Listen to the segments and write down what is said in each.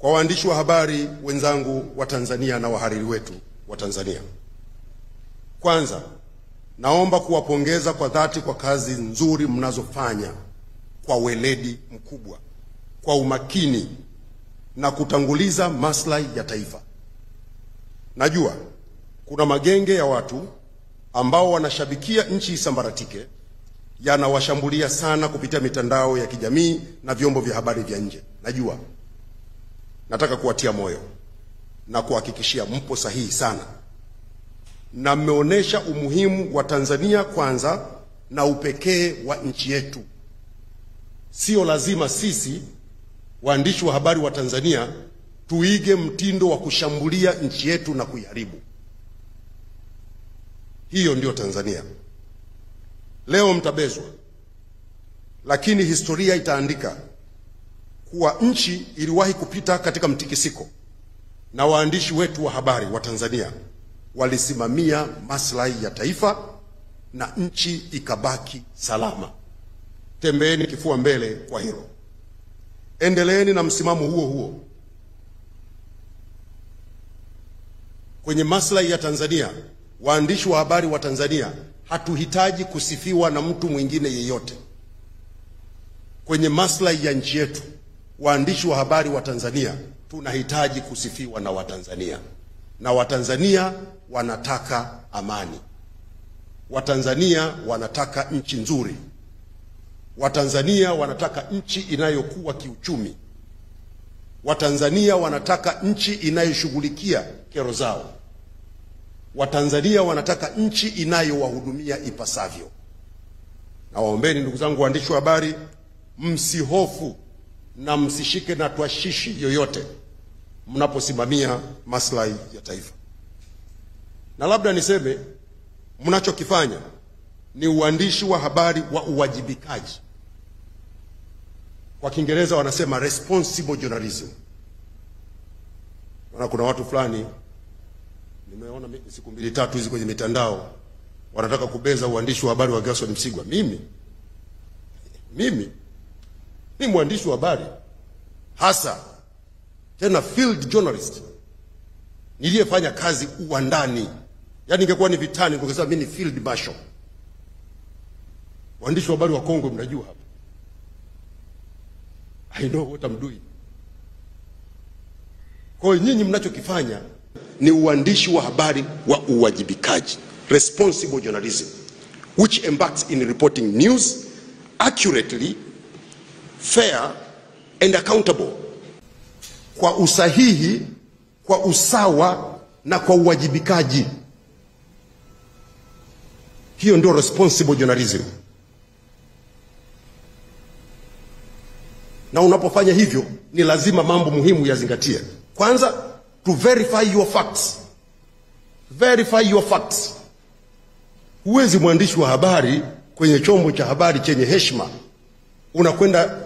Kwa waandishi wa habari wenzangu wa Tanzania na wahariri wetu wa Tanzania, kwanza naomba kuwapongeza kwa dhati kwa kazi nzuri mnazofanya kwa weledi mkubwa, kwa umakini na kutanguliza maslahi ya taifa. Najua kuna magenge ya watu ambao wanashabikia nchi isambaratike, yanawashambulia sana kupitia mitandao ya kijamii na vyombo vya habari vya nje. Najua. Nataka kuwatia moyo na kuhakikishia mpo sahihi sana, na mmeonesha umuhimu wa Tanzania kwanza na upekee wa nchi yetu. Sio lazima sisi waandishi wa habari wa Tanzania tuige mtindo wa kushambulia nchi yetu na kuiharibu. Hiyo ndio Tanzania. Leo mtabezwa, lakini historia itaandika kuwa nchi iliwahi kupita katika mtikisiko na waandishi wetu wa habari wa Tanzania walisimamia maslahi ya taifa na nchi ikabaki salama. Tembeeni kifua mbele kwa hilo. Endeleeni na msimamo huo huo kwenye maslahi ya Tanzania. Waandishi wa habari wa Tanzania hatuhitaji kusifiwa na mtu mwingine yeyote. Kwenye maslahi ya nchi yetu, waandishi wa habari wa Tanzania tunahitaji kusifiwa na Watanzania. Na Watanzania wanataka amani. Watanzania wanataka nchi nzuri. Watanzania wanataka nchi inayokuwa kiuchumi. Watanzania wanataka nchi inayoshughulikia kero zao. Watanzania wanataka nchi inayowahudumia ipasavyo. Na waombeni ndugu zangu waandishi wa habari, msihofu na msishike na twashishi yoyote mnaposimamia maslahi ya taifa. Na labda niseme, mnachokifanya ni uandishi wa habari wa uwajibikaji. Kwa Kiingereza wanasema responsible journalism. Maana kuna watu fulani nimeona siku mbili tatu hizi kwenye mitandao wanataka kubeza uandishi wa habari wa Gerson Msigwa. Mimi ni mwandishi wa habari hasa, tena field journalist niliyefanya kazi uwandani. Yaani ingekuwa ni vitani ningesema mimi ni field marshal. Waandishi wa habari wa Kongo mnajua hapa. I know what I'm doing. Kwa hiyo nyinyi mnachokifanya ni uandishi wa habari wa uwajibikaji, responsible journalism, which embarks in reporting news accurately, fair and accountable, kwa usahihi, kwa usawa na kwa uwajibikaji. Hiyo ndio responsible journalism. Na unapofanya hivyo ni lazima mambo muhimu yazingatie. Kwanza, to verify your facts. Verify your facts. Huwezi mwandishi wa habari kwenye chombo cha habari chenye heshima unakwenda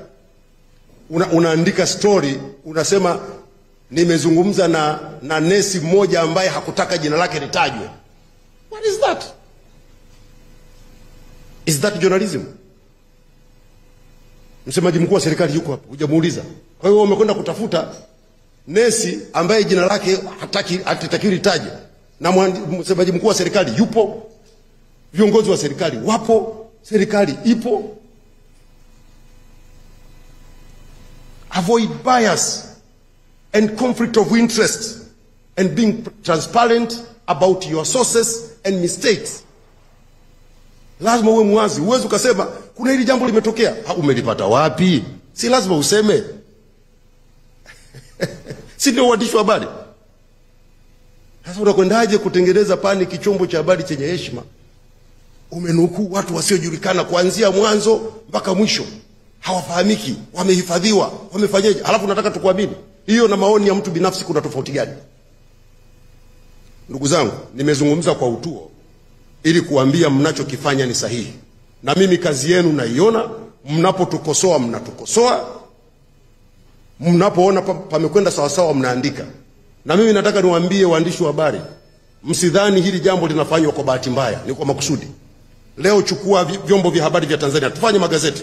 unaandika story, unasema nimezungumza na nesi mmoja ambaye hakutaka jina lake litajwe. What is that? Is that journalism? Msemaji mkuu wa serikali yuko hapo, hujamuuliza. Kwa hiyo umekwenda kutafuta nesi ambaye jina lake hataki litajwe, na msemaji mkuu wa serikali yupo, viongozi wa serikali wapo, serikali ipo. Avoid bias and conflict of interest and being transparent about your sources and mistakes. Lazima uwe mwazi. Huwezi ukasema kuna hili jambo limetokea, umelipata wapi? Si lazima useme. Si ndio waandishi wa habari? Sasa unakwendaje kutengeneza paniki chombo cha habari chenye heshima? Umenukuu watu wasiojulikana kuanzia mwanzo mpaka mwisho. Hawafahamiki, wamehifadhiwa, wamefanyaje? Halafu nataka tukuamini. Hiyo na maoni ya mtu binafsi kuna tofauti gani? Ndugu zangu, nimezungumza kwa utuo ili kuambia mnachokifanya ni sahihi. Na mimi kazi yenu naiona, mnapotukosoa mnatukosoa, mnapoona pamekwenda sawa sawa mnaandika. Na mimi nataka niwaambie waandishi wa habari, msidhani hili jambo linafanywa kwa bahati mbaya, ni kwa makusudi. Leo chukua vyombo vya habari vya Tanzania, tufanye magazeti.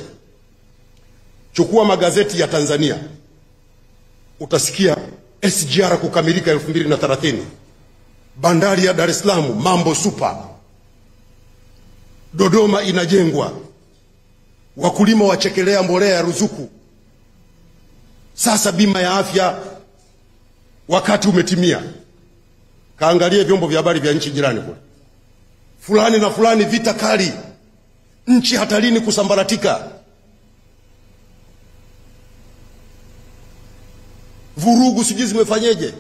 Chukua magazeti ya Tanzania, Utasikia SGR kukamilika 2030. Bandari ya Dar es Salaam mambo super. Dodoma inajengwa. Wakulima wachekelea mbolea ya ruzuku. Sasa bima ya afya wakati umetimia. Kaangalie vyombo vya habari vya nchi jirani kule. Fulani na fulani vita kali. Nchi hatarini kusambaratika. Vurugu sijui zimefanyeje.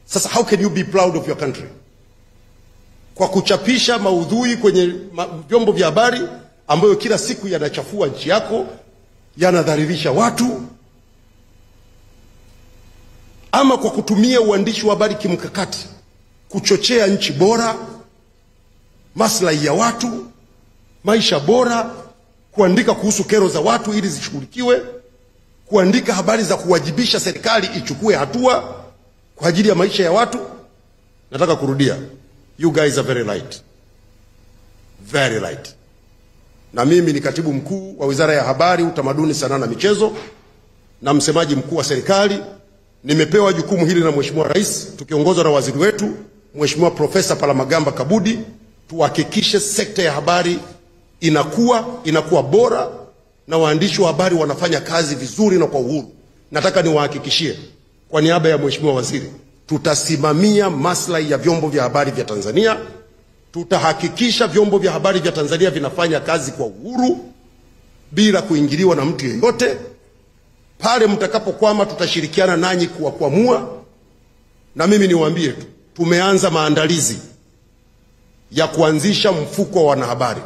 Sasa how can you be proud of your country? Kwa kuchapisha maudhui kwenye vyombo vya habari ambayo kila siku yanachafua nchi yako, yanadhalilisha watu, ama kwa kutumia uandishi wa habari kimkakati kuchochea nchi bora, maslahi ya watu, maisha bora, kuandika kuhusu kero za watu ili zishughulikiwe, kuandika habari za kuwajibisha serikali ichukue hatua kwa ajili ya maisha ya watu. Nataka kurudia, you guys are very right. Very right. Na mimi ni katibu mkuu wa Wizara ya Habari, Utamaduni, Sanaa na Michezo na msemaji mkuu wa serikali. Nimepewa jukumu hili na Mheshimiwa Rais, tukiongozwa na waziri wetu Mheshimiwa Profesa Palamagamba Kabudi, tuhakikishe sekta ya habari inakuwa bora na waandishi wa habari wanafanya kazi vizuri na kwa uhuru. Nataka niwahakikishie kwa niaba ya Mheshimiwa Waziri, tutasimamia maslahi ya vyombo vya habari vya Tanzania. Tutahakikisha vyombo vya habari vya Tanzania vinafanya kazi kwa uhuru bila kuingiliwa na mtu yeyote. Pale mtakapokwama tutashirikiana nanyi kuwakwamua. Na mimi niwaambie tu, tumeanza maandalizi ya kuanzisha mfuko wa wanahabari.